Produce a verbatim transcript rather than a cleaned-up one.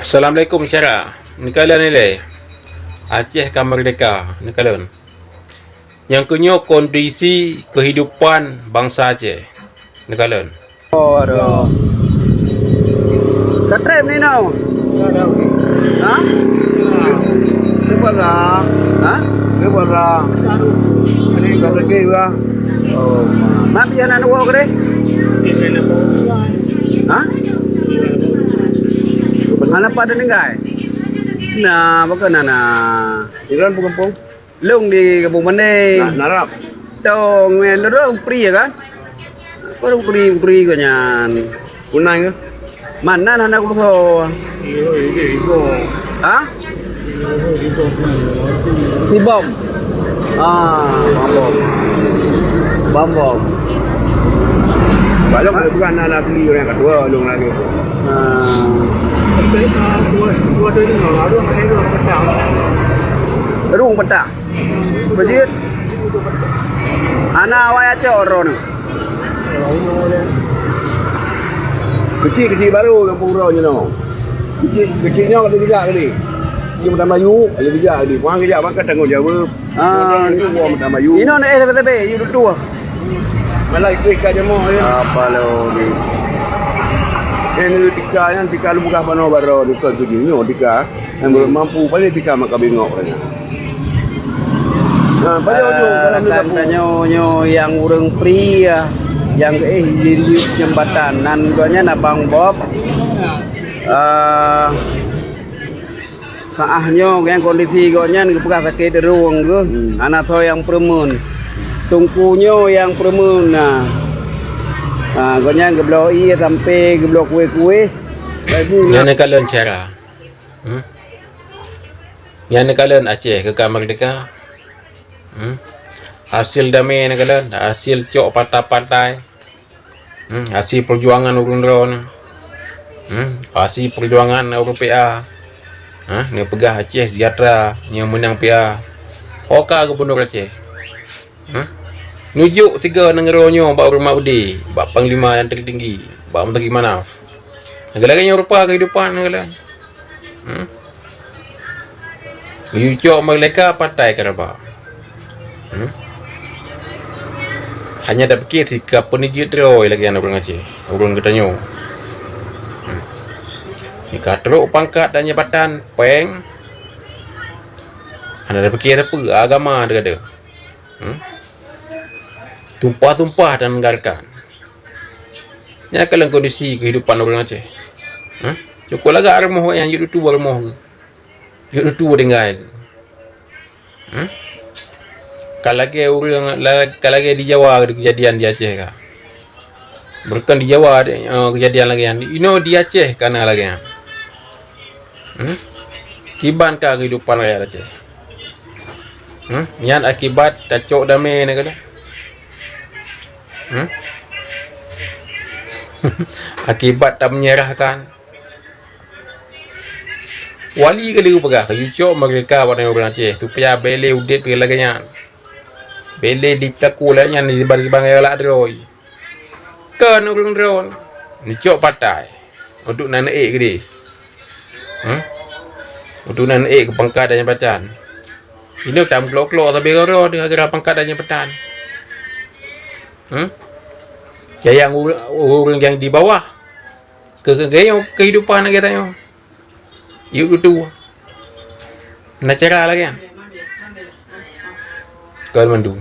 Assalamualaikum syedara. Neukalon ilée. Aceh ka meurdeka. Neukalon. Nyang keunyoe kondisi keuhidupan bansa Aceh. Neukalon. Oh, aduh. Ka trép ni, no? Ha? Lepas lah. Ha? Lepas lah. Ada yang kata ke lah. Oh. Mak pian anak awak ke deh? Ha? Mana pada ninggai? Nah, bukan anak. Iran bukan pun. Lôn di Kampung Mandeng. Nah, narap. Dong, men, dong, pri ya kan? Apa dong pri, pri kau nyan? Kunai ke? Mana anak aku so? Iyo, iyo, iyo. Ha? Iyo, iyo. Sibom. Ah, Bambom. Bambom. Balok ada bukan anak beli orang kedua, dong lagi. Ah. Rung petang. Beujeuet. Hana awai acok droeneuh. Keuchik-keuchik barô gampông droe nyoe. Keuchik, keuchik nyoe ka geujak tadi. Keuchik meutamah yu, ka geujak tadi. Puang geujak maka tanggong jaweueb. Ah. Itu puang meutamah yu. Inoe na éh sabe-sabe, yu duek-duek. Malah ikut ka jamoe ya. Apa lo ni? Ini tika yang tika lu buka panoh barô, tika keuchik nyoe tika. Nyang ureueng mampu paléng tika maka bingok katanya. Nah, pada ujung dalam rakan tanyoe nyoe nyang ureueng pri ya, nyang geuéh di jembatan nan gobnyan Abang Bob. Ah, saah nyoe ngon kondisi gobnyan geupeugah sakét rhueng geuh, hana soe nyang peureumeun. Teungku nyoe nyang peureumeun na. Ah, gobnyan geubloe ié sampai geubloe kuéh-kuéh. Nyan ka lôn syedara. Hmm? Nyan neukalon Aceh keu ka meurdeka. Hmm? Hasil damé neukalon, hasil cok patah-patah. Hmm? Hasil peujuangan ureueng droeneuh. Hmm? Hasil peujuangan ureueng P A. Ha? Neupeugah Aceh Sejahtera nyang meunang P A. Ho ka gubunur Aceh. Hmm? Nujok sigoe nanggroe nyoe bak ureueng Maudi, bak panglima nyang teutinggi, bak Menteri Manaf. Lagée-lagée nyoe rupa keuhidupan neukalon. Hmm? Geuyue cok meurdeka patai keuraba. Hmm? Hanya tapiké sika peunijeuet droe lagée nyan ureueng Aceh, ureueng geutanyoe. Hmm. Jika trok pangkat dan jabatan, péng, hana tapiké sapeue agama teugadôh. Hmm? Tumpah-tumpah dan menggalkan. Nyan ka lôn kondisi keuhidupan ureueng Aceh. Hah? Cukôp lagak rumoh nyang jeuet tutoe rumoh geuh. Jeuet tutoe tinggai geuh. Hah? Ka lagée ureueng la-, ka lagée di Jawa keujadian di Aceh ka. Bukan di Jawa, eh, keujadian lagée nyan. Inoe di Aceh ka na lagée nyan. Hmm? Kiban ka keuhidupan rakyat Aceh. Hmm? Nyan akibat tacok damé neukalon. Hmm? Akibat tamenyerahkan. Wali ka lheueh peugah, "Kayue cok meurdeka bak ureueng Aceh, supaya bék lé udeb lagée nyan. Bék lé dipeulaku lagée nyan di bangsa galak droe." Kon ureueng droe neucok patai untuk nan ék keudeh. Hmm? Untuk nan ék keu pangkat dan jabatan. Inoe tam klok-klok sabe roro di gara pangkat dan jabatan. Hmm? Nyang ureueng, ureueng nyang di bawah keu, keu, keu kehidupan lagée tanyoe. Yuk tutu. Na cara lagée nyan. Kon mandum.